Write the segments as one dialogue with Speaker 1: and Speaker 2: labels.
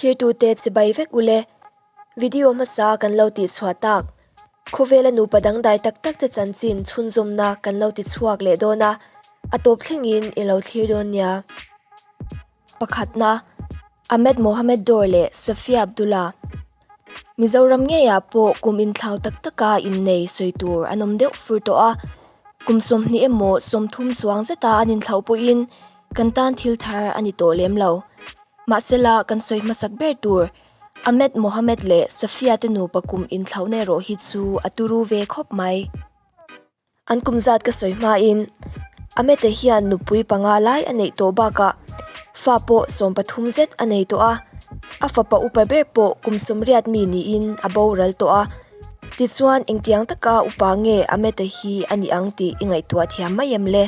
Speaker 1: Thlirtute chibai vek ule. Video hmasa kan lo tih chhuah tak. Khawvela nupa dangdai tak tak te chanchin chhunzawmna kan lo ti chhuak leh dawn a, a tawp thlengin i lo thlir dawn nia. Pakhatna, Ahmed Mohamed Dor leh Safia Abdullah. Mizoram ngeiah pawh kum inthlau tak taka innei sawi tur an awm deuh fur tawh a, kum 20 emaw 30 chuang zeta an inthlauh pawhin kan tan thil thar a ni tawh lem lo. Mahsela kan sawi hmasak ber tur Ahmed Mohamed leh Safia te nupa kum inthlauhna erawh hi chu a turu ve khawp mai. An kum zat ka sawi hmain Ahmed-a hian nupui panga lai a neih tawh bakah fa pawh 13 zet a nei tawh a, a fapa upa ber pawh kum 80 mi niin a boral tawh a. Tichuan engtiang taka upa nge Ahmed-a hi a nih ang tih i ngaihtuah thiam mai em le?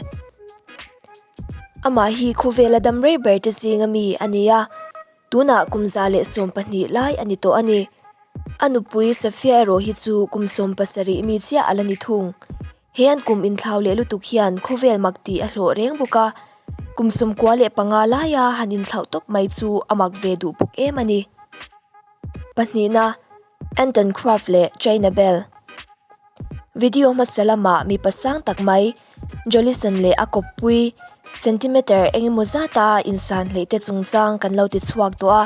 Speaker 1: Amah hi khawvela dam rei ber te zinga mi a ni a. Tunah kum 112 lai a ni tawh a ni. A nupui Safia erawh hi chu kum 17 mi chiah a la ni thung. He an kum inthlau leh lutuk hian khawvel mak tih a hlawh reng bawk a, kum 95 laia han inthlauh tawp mai chu a mak ve duh bawk em a ni. Pahnihna, Anton Kraft leh China Bell. Video hmasa lamah mipa sang tak mai, Jolison leh a kawppui, centimeter eng emaw zata insan hleih te chungchang kan lo ti chhuak tawh a,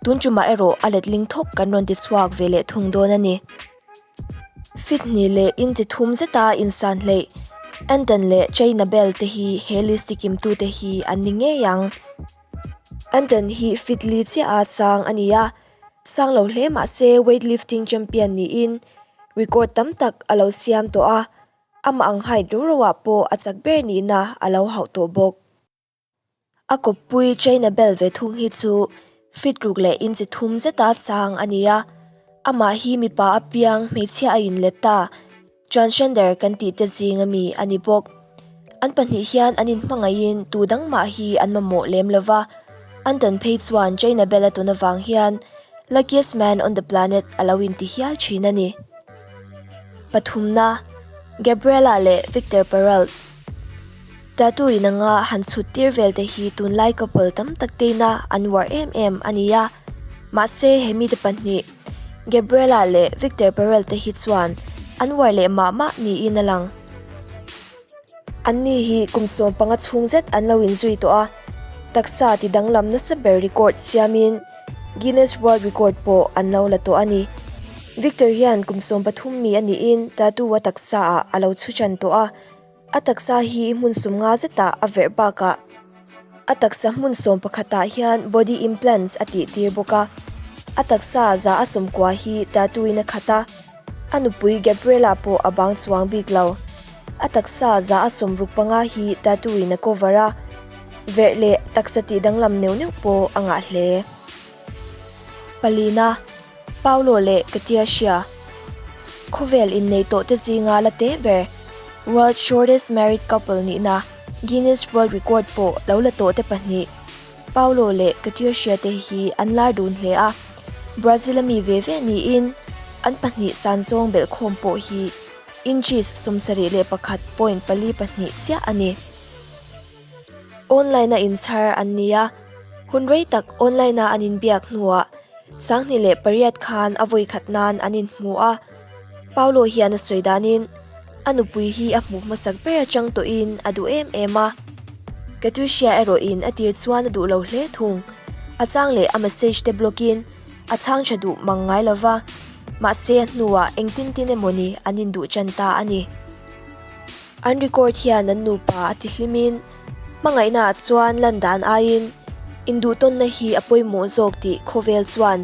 Speaker 1: tun tumah erawh a letling thawk kan rawn ti chhuak ve leh thung dawn a ni. Fit hnih leh inti thum zeta insan hleih, Anton leh China Bell te hi he list ti kimtute hi an ni ngei ang. Anton hi fit li chiah a sang a ni a, Sang lo hle mah se weightlifting champion niin record tam tak a lo siam tawh a, amah ang height ro ro ah pawh a chak ber nihna a lo hauh tawh bawk. A kawppui China bel ve thung hi chu feet ruk leh inch thum zeta sang a ni a, amah hi mipa apiang hmeichhia a inlet ta. Transgender kan tih te zing ami a ni bawk. An pahnih hian an inhmangaihin tu dang mah hi an mamawh lem lo va, an dan phei chuan China Bell a tun avang hian Luckiest man on the planet a lo inti hial thin a ni. Pathumna, Gabriela leh Victor Peralt. Tattoo inanga han chhut tir vel te hi tunlai couple tam tak teina an uar em em a ni a, mahse he mite pahnih, Gabriela leh Victor Perel te hi chuan an uar leh mah mah niin a lang. Anni hi kum 15 chhung zet an lo inzui tawh a, taksa ti danglam nasa ber record siamin Guinness World Record pawh an lo la tawh a ni. Victor hian kum 13 mi a niin tattoo a taksa ah a lo chhu chan tawh a, A taksa hi hmun 50 zetah a verh bakah a taksa hmun 11 ah hian body implants a tih tir bawk a. A taksa 90% hi tattoo in a khat a, a nupui Gabriela pawh a bang chuang bik lo. A taksa 65% hi tattoo in a cover a, verh leh taksa tih danglam neuh neuh pawh a ngah hle. Palina. Paulo leh Katiashia khawvel innei tawh te zinga la te ber World Shortest Married Couple nihna Guinness World Record pawh lo la tawh te pahnih Paulo leh Katiashia te hi an lar dun hle a, Brazil a mi ve ve niin an pahnih san zawng belhkhawm pawh hi inches 71.42 chiah a ni. Online a inchhar an ni a, hun rei tak online a an inbiak hnuah 2008 khan a vawi khat nan an inhmu a. Paulo hian a sawi danin a nupui hi a hmuh hmasak ber atang tawhin a duh em em a. Katushia erawhin a tir chuan a duh lo hle thung. A chang leh a message te block in a chhang tha duh mang ngai lova, mahse a hnuah engtin tin emawni an induh tan ta a ni. An record hian an nupa a ti hlimin hmangaihna ah chuan lan dan aiin induhtawnna hi a pawimawh zawk tih khawvel chuan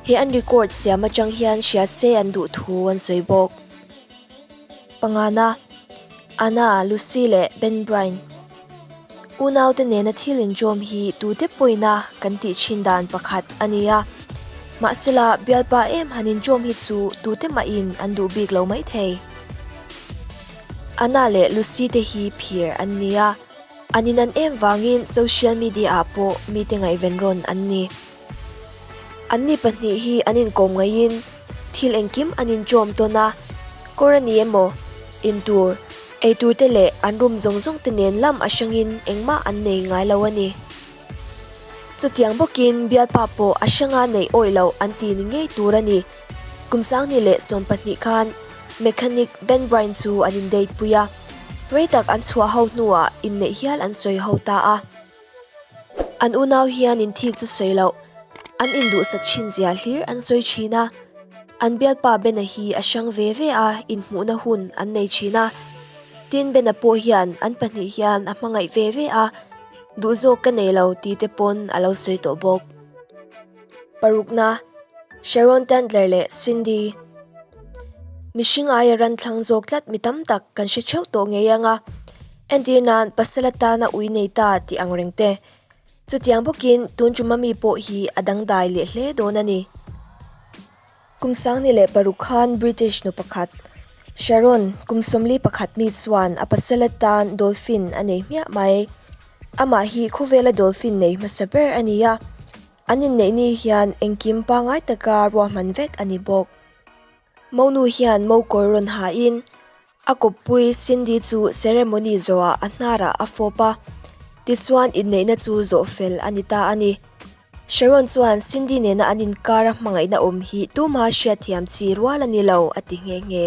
Speaker 1: he an record siam atang hian hria se an duh thu an sawi bawk. Pangana, Anna, Lucy leh Ben Bryan Unaute nena thil inṭawm hi tute pawina kan tih thin dan pakhat a ni a, mahsela bialpa em han inṭawm hi chu tute mahin an duh bik lo maithei. Anna leh Lucy te hi phir an ni a, an inan em vangin social media ah pawh mite ngaihven rawn an ni. Anni pahnih hi an inkawm ngaihin thil engkim an inṭawm tawn a, kawr a ni emaw, intur, eitur te leh an room zawng zawng te nen lam a hrangin engmah an nei ngai lo a ni. Chutiang bawkin bialpa pawh a hranga neih awih loh an ti ni ngei tur a ni. Kum sanghnih leh 12 khan mechanic Ben Bryan chu an indate pui a, rei tak an chhuah ho hnuah inneih hial an sawi ho ta a. An unau hian inthik chu sawi loh, an induhsak thin zia hlir an sawi thin a. An bialpa Bena hi a hrang ve ve a, inhmuhna hun an nei thin a. Tin, Bena pawh hian an pahnih hian a hmangaih ve ve a, duhzawk ka nei lo ti te pawn a lo sawi tawh bawk. Parukna, Sharon Tandler leh Cindy. Mihring aia ran thlang zawk tlat mi tam tak kan hre theuh tawh ngei ang a, entir nan pasal atana ui nei ta tih ang reng te. Chutiang bawkin tun ṭuma mi pawh hi a dangdai leh hle dawn a ni. Kum 2006 khan British nu pakhat, Sharon, kum 41 mi chuan a pasal atan dolphin a nei hmiah mai. Amah hi khawvela dolphin nei hmasa ber a ni a, an inneih ni hian engkim pangngai taka ruahman vek a ni bawk. Monu hian mo kawr rawn hain A kawppui Cindy chu ceremony zawhah a hnarah a fawp a, tichuan inneihna chu zawh fel a ni ta a ni. Sharon chuan Cindy nena an inkara hmangaihna awm hi tuma hriatthiam chi rual a ni lo a ti nghe nghe.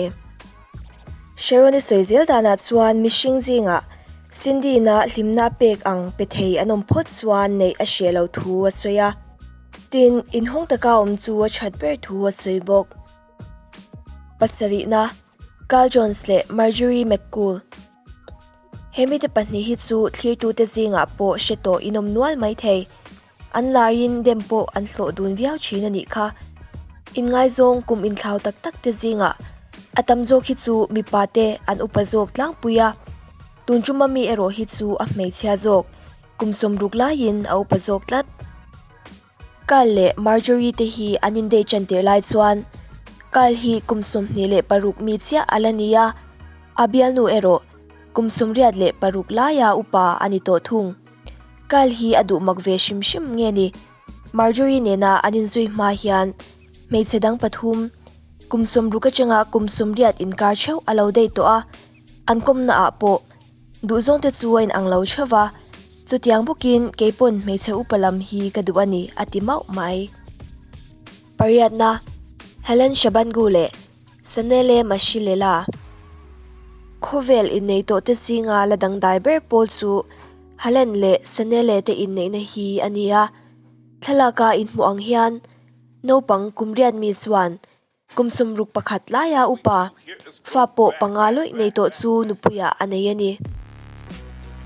Speaker 1: Sharon-i sawi zel danah chuan mihring zingah Cindy-na hlimna a pek ang pe thei an awm phawt chuan neih a hreh lo thu a sawi a. Tin, inhawng taka awm chu a that ber thu a sawi bawk. Pasarihna, Carl Jones leh Marjorie McCool. He mite pahnih hi chu thlirtute zingah pawh hre tawh in awm nual mai thei. An larin dem pawh an hlawh dun viau thin a nih kha. Inngaizawng kum inthlau tak tak te zingah a tam zawk hi chu mipa te an upa zawk tlangpui a, tun tuma mi erawh hi chu a hmeichhia zawk, kum 60 laiin a upa zawk tlat. Kyle leh Marjorie te hi an indate ṭan tir lai chuan Kyle hi kum 26 mi chiah a la ni a, a bialnu erawh kum 86 laia upa a ni tawh thung. Kyle hi a duh mak ve hrim hrim nge ni? Marjorie nena an inzui hma hian hmeichhe dang pathum, kum 60 atanga kum 80 inkar theuh a lo date tawh a, an kawmna ah pawh Duhzawng te chu a inang lo theuh va, chutiang bawkin kei pawn hmeichhe upa lam hi ka duh a ni, a ti mauh mai. Pariatna, Helen Shabangu leh Sanele Mashilela. Khawvel innei tawh te zinga la dangdai ber pawl chu Helen leh Sanele te inneihna hi a ni a, thlalaka inhmuh ang hian naupang kum riat mi chuan Kum 61 laia upa, fa pawh panga lawih nei tawh chu nupuiah a nei a ni.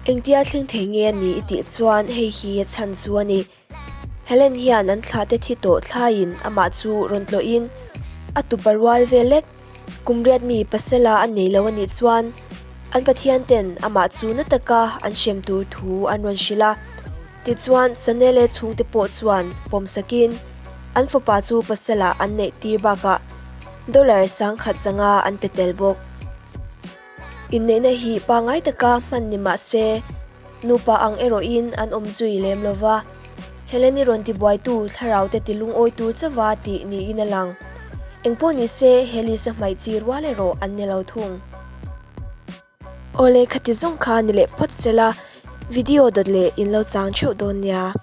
Speaker 1: Engtia thleng thei nge a ni i tih chuan hei hi a chhan chu a ni. Helen hian an thlahte thi tawh thlaiin amah chu rawn tlawhin a tupa rual vel lek. Kum riat mi pasala a nei lo a nih chuan an Pathian ten amah chu na taka an hrem tur thu an rawn hrilh a. Tichuan Sanele chhungte pawh chuan pawmsakin an fapa chu pasalah an neih tir bakah dollar 10,000 zanga an pe tel bawk. Inneihna hi pangngai taka hman ni mah se, nupa ang erawhin an awm zui lem lo va, Heleni rawn tibuaitu thlarau te tilungawi tur chauva tih niin a lang. Engpawh ni se, Helisa hmaih chi rual erawh an ni lo thung. Awle khati zawng kha ni leh phawt sela, video dawt leh in lo chang theuh dawn nia.